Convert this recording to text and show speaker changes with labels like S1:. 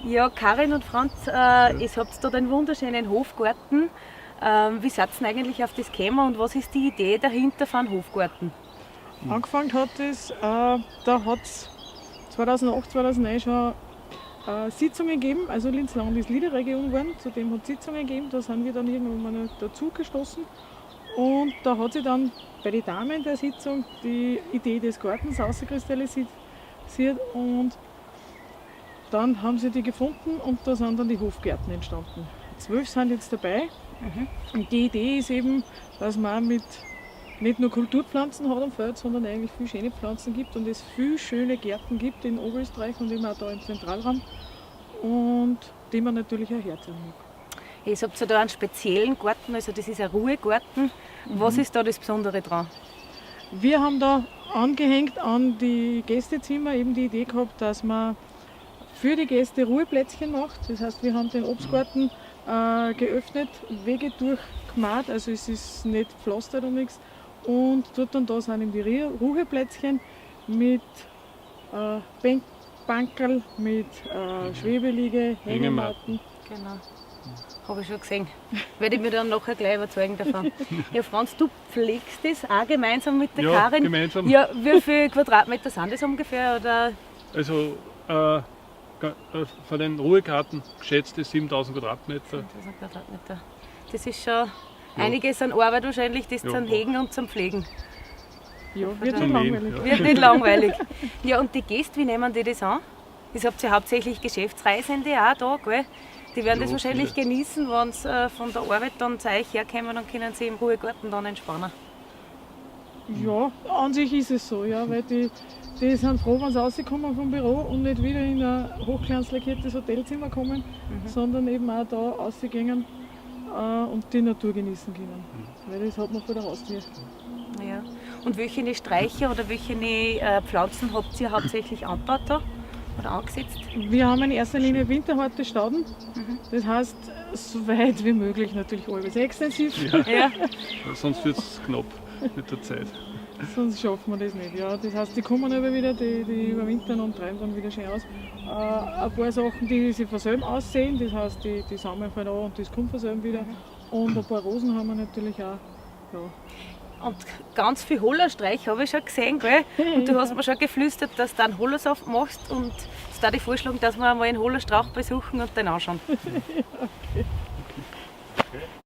S1: Ja, Karin und Franz, ihr habt da den wunderschönen Hofgarten. Wie seid ihr denn eigentlich auf das gekommen und was ist die Idee dahinter von Hofgarten?
S2: Angefangen hat es, da hat es 2008, 2009 schon Sitzungen gegeben. Also Linz-Land ist Leaderregion geworden, zudem hat es Sitzungen gegeben, da sind wir dann irgendwann mal dazu gestoßen. Und da hat sich dann bei den Damen der Sitzung die Idee des Gartens auskristallisiert und dann haben sie die gefunden und da sind dann die Hofgärten entstanden. 12 sind jetzt dabei. Und die Idee ist eben, dass man mit nicht nur Kulturpflanzen hat am Feld, sondern eigentlich viel schöne Pflanzen gibt und es viel schöne Gärten gibt in Oberösterreich und eben auch da im Zentralraum und die man natürlich auch herziehen mag.
S1: Ihr habt ja da einen speziellen Garten, also das ist ein Ruhegarten. Was ist da das Besondere dran?
S2: Wir haben da angehängt an die Gästezimmer eben die Idee gehabt, dass man für die Gäste Ruheplätzchen macht. Das heißt, wir haben den Obstgarten geöffnet, Wege durchgemacht, also es ist nicht pflastert und nichts. Und dort und da sind eben die Ruheplätzchen mit Bankerl, mit Schwebeliege, Hängematten.
S1: Genau. Habe ich schon gesehen. Werde ich mir dann nachher gleich überzeugen davon. Ja, Franz, du pflegst das auch gemeinsam mit der
S3: Ja,
S1: Karin.
S3: gemeinsam.
S1: Ja, wie viele Quadratmeter sind das ungefähr? Oder?
S3: Also von den Ruhekarten geschätzte 7000 Quadratmeter.
S1: 7000 Quadratmeter. Das ist schon einiges an Arbeit wahrscheinlich, das zum Hegen und zum Pflegen.
S2: Ja, wird nicht
S3: Zum Mähen,
S2: langweilig.
S3: ja.
S1: Wird nicht langweilig. Ja, und die Gäste, wie nehmen die das an? Das habt ihr hauptsächlich Geschäftsreisende auch da, gell? Die werden
S3: Ja,
S1: das wahrscheinlich
S3: viele.
S1: genießen, wenn sie von der Arbeit dann zu euch herkommen und können sie im Ruhegarten dann entspannen.
S2: Ja, an sich ist es so, ja, weil die sind froh, wenn sie rauskommen vom Büro und nicht wieder in ein hochglanzlackiertes Hotelzimmer kommen, sondern eben auch da rausgehen und die Natur genießen können. Weil das hat man vor der Haustür.
S1: Ja. Und welche Sträucher oder welche Pflanzen habt ihr hauptsächlich angebaut da oder angesetzt?
S2: Wir haben in erster Linie winterharte Stauden. Das heißt, so weit wie möglich natürlich alles extensiv,
S1: Ja.
S3: Sonst wird es knapp mit der Zeit.
S2: sonst schaffen wir das nicht. Ja, das heißt, die kommen aber wieder, die überwintern und treiben dann wieder schön aus. Ein paar Sachen, die sich von selber aussehen, das heißt, die Samen fallen an und das kommt von selber wieder. Und ein paar Rosen haben wir natürlich auch. Ja.
S1: Und ganz viel Hollerstreich habe ich schon gesehen, gell? Und du hast mir schon geflüstert, dass du einen Hollersaft machst und jetzt würde ich vorschlagen, dass wir einmal einen Hollerstrauch besuchen und den anschauen.
S2: Okay.